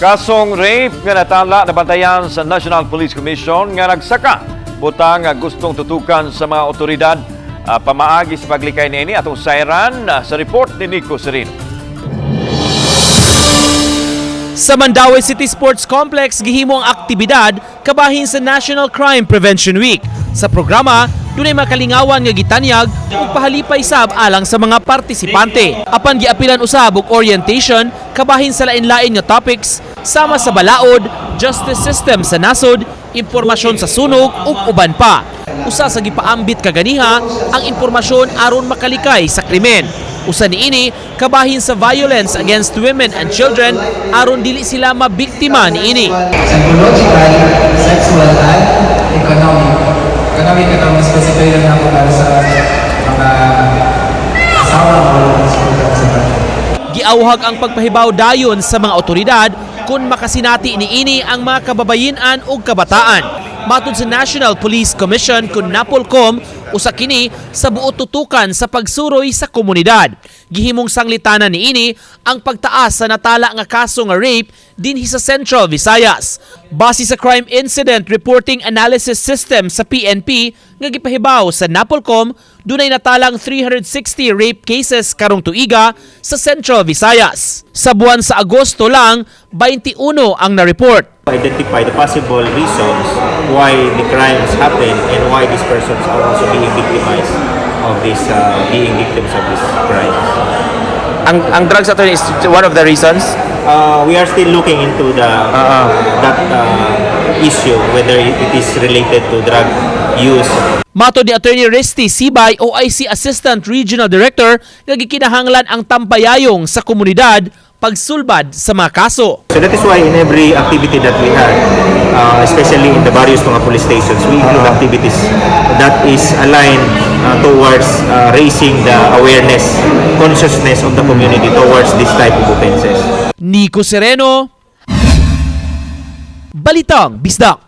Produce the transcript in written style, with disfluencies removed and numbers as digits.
Kasong rape nga natala nabantayan sa National Police Commission nga nagsaka butang nga gustong tutukan sa mga otoridad. Pamaagi sa paglikay niini, atong sayran sa report ni Nico Sereno. Sa Mandaue City Sports Complex gihimo ang aktibidad kabahin sa National Crime Prevention Week. Sa programa, dunay makalingawan nga gitanyag ug pahalipay sab alang sa mga partisipante. Apan giapilan usab og orientation kabahin sa lain-lain nga topics sama sa balaod, justice system sa nasod, impormasyon sa sunog ug uban pa. Usa sa gipaambit kaganiha ang impormasyon aron makalikay sa krimen. Usa niini kabahin sa violence against women and children aron dili sila mabiktima niini. Psychological, sexual, and economic. Economic ito, specify lang ako para sa mga asawa o sa partner. Giawhag ang pagpahibaw dayon sa mga otoridad kung makasinati niini ang mga kababayen-an ug kabataan. Matod sa National Police Commission kun NAPOLCOM, usa kini sa buot tutukan sa pagsuroy sa komunidad. Gihimong sanglitanan niini ang pagtaas sa natala nga kaso nga rape dinhi sa Central Visayas. Base sa Crime Incident Reporting Analysis System sa PNP nga gipahibaw sa NAPOLCOM, dunay natalang 360 rape cases karong tuiga sa Central Visayas. Sa buwan sa Agosto lang, 21 ang na-report. Identify the possible reasons why the crimes happen and why these persons are also being victimized of this being victims of these crimes. Ang drugs, attorney, is one of the reasons. We are still looking into the that issue, whether it is related to drug use. Matod ni Attorney Risty Sibay, OIC Assistant Regional Director, nga gikinahanglan ang tampayayong sa komunidad pagsulbad sa mga kaso. So that is why in every activity that we had, especially in the various mga police stations, we include activities that is aligned towards raising the awareness, consciousness of the community towards this type of offenses. Nico Sereno, Balitang Bisdak.